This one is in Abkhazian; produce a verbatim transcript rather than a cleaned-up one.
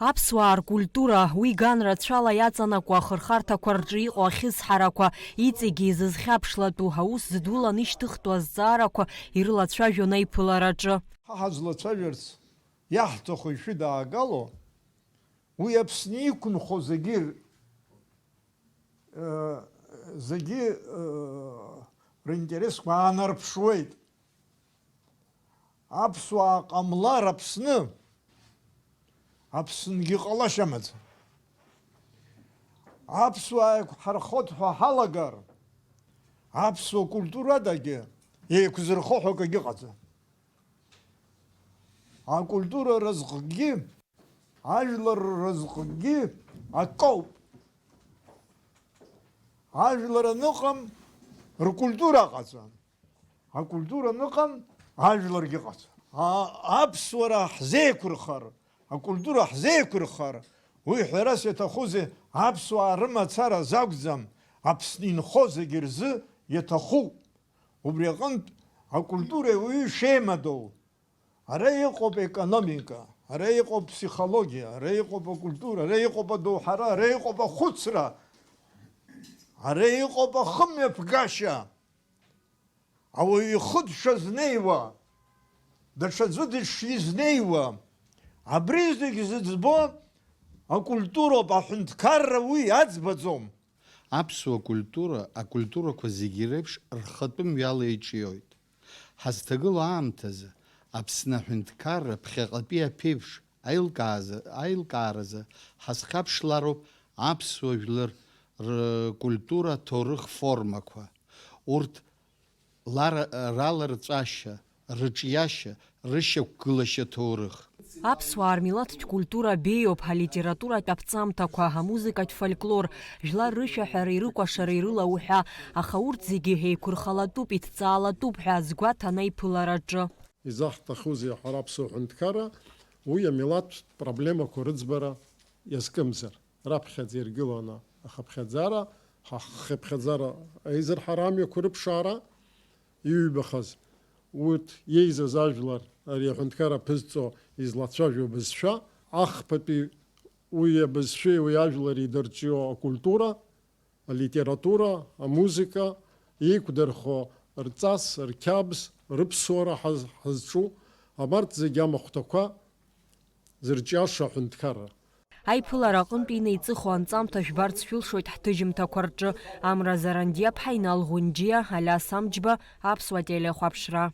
Аԥсуаа ркультура, уи ган рацәала иаҵанакуа ахырхарҭақәа рҿы иҟоу ахьысҳарақәа, иҵегьы изызхьаԥшлатәу, аус зыдулан ишьҭыхтәу азҵаарақәа ирылацәажәон аиԥылараҿы. Ҳа ҳазлацәажәарц иаҳҭаху ишәыдаагало, уи Аԥсны иқәынхо зегьы, э, зегьы, э, ринтересқәа аанарԥшуеит. Аԥсуаа ҟамлар Аԥсны, Аԥсынгьы ҟалашьа амаӡам. Аԥсуаа еиқәҳархоит ҳәа ҳалагар, аԥсуа культурадагьы еиқәзырхо ҳәа акгьы ыҟаӡам. Акультура разҟгьы, ажәлар разҟгьы акоуп. Ажәлар аныҟам, ркультура ҟаҵам. Акультура аныҟам, ажәларгьы ҟаҵам. А-, аԥсуара ҳзеиқәырхар, акультура ҳзеиқәырхар, уи ҳәарас иаҭахузеи, аԥсуаа рымацара азакәӡам, Аԥсны инхо зегьы рзы иаҭахуп. Убри аҟынтә акультура уаҩы шеимадоу, ара иҟоуп аекономика, ара иҟоуп аԥсихологиа, ара иҟоуп акультура, ара иҟоуп адоуҳара, ара иҟоуп ахәыцра, ара иҟоуп ахымҩаԥгашьа. Ауаҩы ихы дшазнеиуа, даҽаӡәы дышизнеиуа, абри зегь зыӡбо акультуроуп, аҳәынҭқарра уи аӡбаӡом. Аԥсуа культура, акультурақәа зегьы реиԥш, рхатәы мҩала иҿиоит. Ҳазҭагылоу аамҭазы Аԥсны аҳәынҭқарра ԥхьаҟатәи аԥеиԥш аилкаазы, аилкааразы ҳазхьаԥшлароуп аԥсуа жәлар ркультура, ҭоурых формақәа. Урҭ лара, раларҵәашьа, рыҿиашьа, рышьақәгылашьа ҭоурых. Аԥсуаа рмилаҭтә культура беиоуп, алитературатә аԥҵамҭақәа, амузыкатә фольклор, жәлар рышәаҳәара, ирыкәашара, ирылауҳәа, аха урҭ зегьы еиқәырхалатәуп, идҵаалатәуп ҳәа азгәаҭан аиԥылараҿы. Изаҳҭахузеи ҳара аԥсуа ҳәынҭқарра, уи амилаҭтә проблемақәа рыӡбара иазкымзар, раԥхьаӡа иргыланы ахыԥхьаӡара, ҳа ҳхыԥхьаӡара аизырҳара амҩақәа рыԥшаара, иҩбахаз, урҭ иеизаз ажәлар, ари аҳәынҭқарра аԥызҵо излацәажәо абызшәа, ахԥатәи уи абызшәеи уи ажәлари дырҿио акультура, алитература, амузыка, еиқәдырхо рҵас, рқьабз, рыԥсуара ҳаз-, ҳазҿу, абарҭ зегьы амахәҭақәа зырҿиаша аҳәынҭқарра. Аиԥылара аҟынтә инеиҵыху анҵамҭа жәбарц шәылшоит ҳҭыжьымҭақәа рҿы. Амра Зарандиаԥҳа, Инал Гәынџьиа, Алиас Амҷба, Аԥсуа телехәаԥшра.